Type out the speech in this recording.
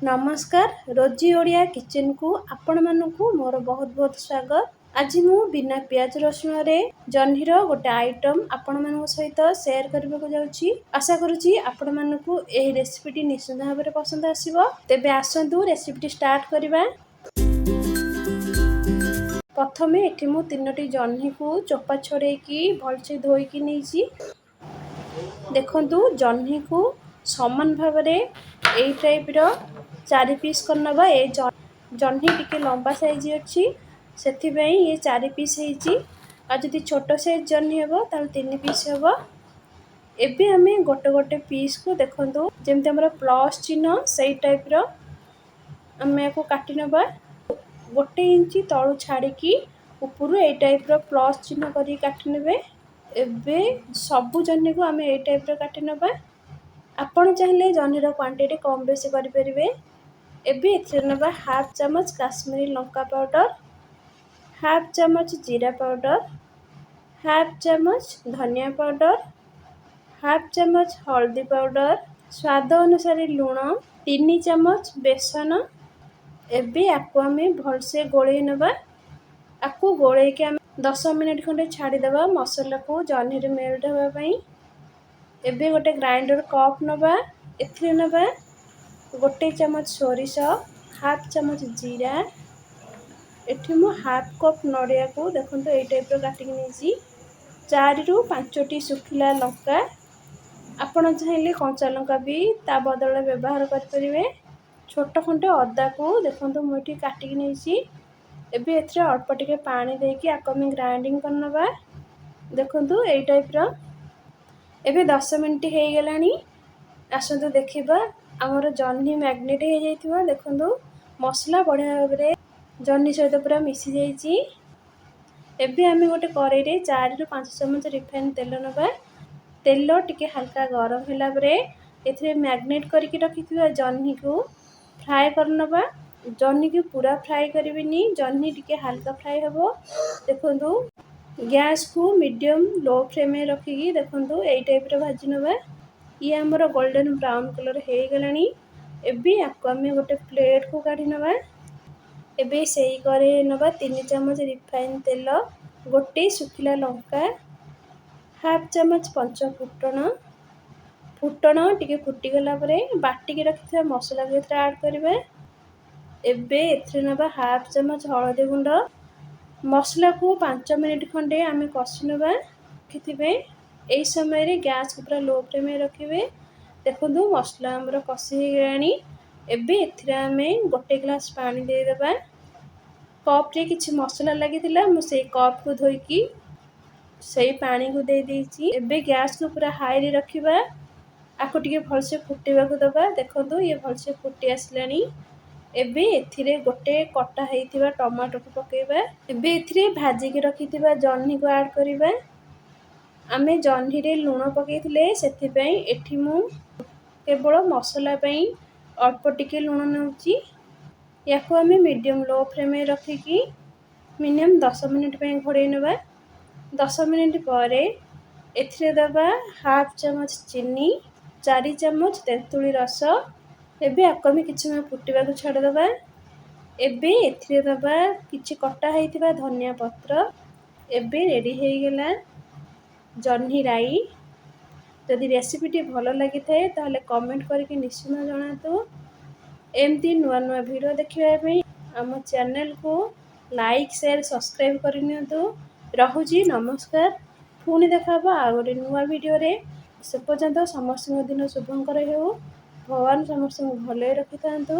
ନମସ୍କାର, ରୋଜି ଓଡ଼ିଆ କିଚେନକୁ ଆପଣମାନଙ୍କୁ ମୋର ବହୁତ ବହୁତ ସ୍ୱାଗତ। ଆଜି ମୁଁ ବିନା ପିଆଜ ରସୁଣରେ ଜହ୍ନିର ଗୋଟେ ଆଇଟମ୍ ଆପଣମାନଙ୍କ ସହିତ ସେୟାର କରିବାକୁ ଯାଉଛି। ଆଶା କରୁଛି ଆପଣମାନଙ୍କୁ ଏହି ରେସିପିଟି ନିଶ୍ଚିତ ଭାବରେ ପସନ୍ଦ ଆସିବ। ତେବେ ଆସନ୍ତୁ, ରେସିପିଟି ଷ୍ଟାର୍ଟ କରିବା। ପ୍ରଥମେ ଏଠି ମୁଁ ତିନୋଟି ଜହ୍ନିକୁ ଚୋପା ଛଡ଼େଇକି ଭଲସେ ଧୋଇକି ନେଇଛି। ଦେଖନ୍ତୁ, ଜହ୍ନିକୁ ସମାନ ଭାବରେ ଏଇ ଟାଇପ୍ର ଚାରି ପିସ୍ କରିନେବା। ଏ ଜହ୍ନି ଟିକେ ଲମ୍ବା ସାଇଜ୍ ଅଛି, ସେଥିପାଇଁ ଇଏ ଚାରି ପିସ୍ ହେଇଛି। ଆଉ ଯଦି ଛୋଟ ସାଇଜ୍ ଜହ୍ନି ହେବ, ତାହେଲେ ତିନି ପିସ୍ ହେବ। ଏବେ ଆମେ ଗୋଟେ ଗୋଟେ ପିସ୍କୁ, ଦେଖନ୍ତୁ, ଯେମିତି ଆମର ପ୍ଲସ୍ ଚିହ୍ନ, ସେଇ ଟାଇପ୍ର ଆମେ ୟାକୁ କାଟି ନେବା। 1 ଇଞ୍ଚ ତଳୁ ଛାଡ଼ିକି ଉପରୁ ଏଇ ଟାଇପ୍ର ପ୍ଲସ୍ ଚିହ୍ନ କରିକି କାଟି ନେବେ। ଏବେ ସବୁ ଜହ୍ନିକୁ ଆମେ ଏଇ ଟାଇପ୍ର କାଟି ନେବା। ଆପଣ ଚାହିଁଲେ ଜହ୍ନିର କ୍ୱାଣ୍ଟିଟି କମ୍ ବେଶୀ କରିପାରିବେ। ଏବେ ଏଥିରେ ନେବା ହାଫ୍ ଚାମଚ କାଶ୍ମୀରୀ ଲଙ୍କା ପାଉଡ଼ର, ହାଫ୍ ଚାମଚ ଜିରା ପାଉଡ଼ର, ହାଫ୍ ଚାମଚ ଧନିଆ ପାଉଡ଼ର, ହାଫ୍ ଚାମଚ ହଳଦୀ ପାଉଡ଼ର, ସ୍ୱାଦ ଅନୁସାରେ ଲୁଣ, 3 ଚାମଚ ବେସନ। ଏବେ ୟାକୁ ଆମେ ଭଲସେ ଗୋଳେଇ ନେବା। ଆକୁ ଗୋଳେଇକି ଆମେ 10 ମିନିଟ୍ ଖଣ୍ଡେ ଛାଡ଼ିଦେବା, ମସଲାକୁ ଜହ୍ନିରେ ମେଲ୍ଟ ହେବା ପାଇଁ। ଏବେ ଗୋଟେ ଗ୍ରାଇଣ୍ଡର କପ୍ ନେବା। ଏଥିରେ ନେବା 1 ଚାମଚ ସୋରିଷ, ହାଫ୍ ଚାମଚ ଜିରା। ଏଠି ମୁଁ ହାଫ୍ କପ୍ ନଡ଼ିଆକୁ, ଦେଖନ୍ତୁ, ଏଇ ଟାଇପ୍ର କାଟିକି ନେଇଛି। ଚାରିରୁ ପାଞ୍ଚଟି ଶୁଖିଲା ଲଙ୍କା, ଆପଣ ଚାହିଁଲେ କଞ୍ଚା ଲଙ୍କା ବି ତା ବଦଳରେ ବ୍ୟବହାର କରିପାରିବେ। ଛୋଟ ଖଣ୍ଡେ ଅଦାକୁ, ଦେଖନ୍ତୁ, ମୁଁ ଏଠି କାଟିକି ନେଇଛି। ଏବେ ଏଥିରେ ଅଳ୍ପ ଟିକେ ପାଣି ଦେଇକି ଆକୁ ଆମେ ଗ୍ରାଇଣ୍ଡିଙ୍ଗ କରିନେବା। ଦେଖନ୍ତୁ, ଏଇ ଟାଇପ୍ର। ଏବେ 10 ମିନିଟ୍ ହେଇଗଲାଣି। ଆସନ୍ତୁ ଦେଖିବା, ଆମର ଜହ୍ନି ମ୍ୟାରିନେଟ୍ ହେଇଯାଇଥିବ। ଦେଖନ୍ତୁ, ମସଲା ବଢ଼ିଆ ଭାବରେ ଜହ୍ନି ସହିତ ପୁରା ମିଶି ଯାଇଛି। ଏବେ ଆମେ ଗୋଟେ କରେଇରେ 4ରୁ 5 ଚାମଚ ରିଫାଇନ୍ ତେଲ ନେବା। ତେଲ ଟିକେ ହାଲକା ଗରମ ହେଲା ପରେ ଏଥିରେ ମ୍ୟାରିନେଟ୍ କରିକି ରଖିଥିବା ଜହ୍ନିକୁ ଫ୍ରାଏ କରିନେବା। ଜହ୍ନିକୁ ପୁରା ଫ୍ରାଏ କରିବେନି, ଜହ୍ନି ଟିକେ ହାଲକା ଫ୍ରାଏ ହେବ। ଦେଖନ୍ତୁ, ଗ୍ୟାସ୍କୁ ମିଡ଼ିୟମ୍ ଲୋ ଫ୍ଲେମ୍ରେ ରଖିକି, ଦେଖନ୍ତୁ, ଏଇ ଟାଇପ୍ର ଭାଜି ନେବା। ଇଏ ଆମର ଗୋଲ୍ଡେନ୍ ବ୍ରାଉନ୍ କଲର୍ ହେଇଗଲାଣି। ଏବେ ୟାକୁ ଆମେ ଗୋଟେ ପ୍ଲେଟ୍କୁ କାଢ଼ି ନେବା। ଏବେ ସେଇ କରେଇରେ ନେବା 3 ଚାମଚ ରିଫାଇନ୍ ତେଲ, ଗୋଟେ ଶୁଖିଲା ଲଙ୍କା, ହାଫ୍ ଚାମଚ ପଞ୍ଚ ଫୁଟଣ। ଫୁଟଣ ଟିକେ ଫୁଟିଗଲା ପରେ ବାଟିକି ରଖିଥିବା ମସଲାକୁ ଏଥିରେ ଆଡ଼୍ କରିବା। ଏବେ ଏଥିରେ ନେବା ହାଫ୍ ଚାମଚ ହଳଦୀ ଗୁଣ୍ଡ। ମସଲାକୁ 5 ମିନିଟ୍ ଖଣ୍ଡେ ଆମେ କଷି ନେବା। ରଖିଥିବେ, ଏହି ସମୟରେ ଗ୍ୟାସ୍କୁ ପୁରା ଲୋ ଫ୍ଲେମ୍ରେ ରଖିବେ। ଦେଖନ୍ତୁ, ମସଲା ଆମର କଷି ହେଇଗଲାଣି। ଏବେ ଏଥିରେ ଆମେ ଗୋଟେ ଗ୍ଲାସ୍ ପାଣି ଦେଇଦେବା। କପ୍ରେ କିଛି ମସଲା ଲାଗିଥିଲା, ମୁଁ ସେଇ କପ୍କୁ ଧୋଇକି ସେଇ ପାଣିକୁ ଦେଇ ଦେଇଛି। ଏବେ ଗ୍ୟାସ୍କୁ ପୁରା ହାଇରେ ରଖିବା। ଆକୁ ଟିକେ ଭଲସେ ଫୁଟିବାକୁ ଦେବା। ଦେଖନ୍ତୁ, ଇଏ ଭଲସେ ଫୁଟି ଆସିଲାଣି। ଏବେ ଏଥିରେ ଗୋଟେ କଟା ହେଇଥିବା ଟମାଟୋକୁ ପକାଇବା। ଏବେ ଏଥିରେ ଭାଜିକି ରଖିଥିବା ଜହ୍ନିକୁ ଆଡ଼୍ କରିବା। ଆମେ ଜହ୍ନିରେ ଲୁଣ ପକାଇଥିଲେ, ସେଥିପାଇଁ ଏଠି ମୁଁ କେବଳ ମସଲା ପାଇଁ ଅଳ୍ପ ଟିକେ ଲୁଣ ନେଉଛି। ୟାକୁ ଆମେ ମିଡ଼ିୟମ୍ ଲୋ ଫ୍ଲେମ୍ରେ ରଖିକି ମିନିମମ୍ 10 ମିନିଟ୍ ପାଇଁ ଘୋଡ଼େଇ ନେବା। 10 ମିନିଟ୍ ପରେ ଏଥିରେ ଦେବା ହାଫ୍ ଚାମଚ ଚିନି, 4 ଚାମଚ ତେନ୍ତୁଳି ରସ। ଏବେ ଆକୁ ଆମେ କିଛି ସମୟ ଫୁଟିବାକୁ ଛାଡ଼ିଦେବା। ଏବେ ଏଥିରେ ଦେବା କିଛି କଟା ହେଇଥିବା ଧନିଆ ପତ୍ର। ଏବେ ରେଡ଼ି ହେଇଗଲା ଜହ୍ନି ରାଇ। ଯଦି ରେସିପିଟି ଭଲ ଲାଗିଥାଏ, ତାହେଲେ କମେଣ୍ଟ କରିକି ନିଶ୍ଚିତ ଜଣାନ୍ତୁ। ଏମିତି ନୂଆ ନୂଆ ଭିଡ଼ିଓ ଦେଖିବା ପାଇଁ ଆମ ଚ୍ୟାନେଲକୁ ଲାଇକ୍, ସେୟାର, ସବସ୍କ୍ରାଇବ୍ କରିନିଅନ୍ତୁ। ରହୁଛି, ନମସ୍କାର। ପୁଣି ଦେଖା ହେବ ଆଉ ଗୋଟେ ନୂଆ ଭିଡ଼ିଓରେ। ସେ ପର୍ଯ୍ୟନ୍ତ ସମସ୍ତଙ୍କ ଦିନ ଶୁଭଙ୍କର ହେଉ। ଭଗବାନ ସମସ୍ତଙ୍କୁ ଭଲରେ ରଖିଥାନ୍ତୁ।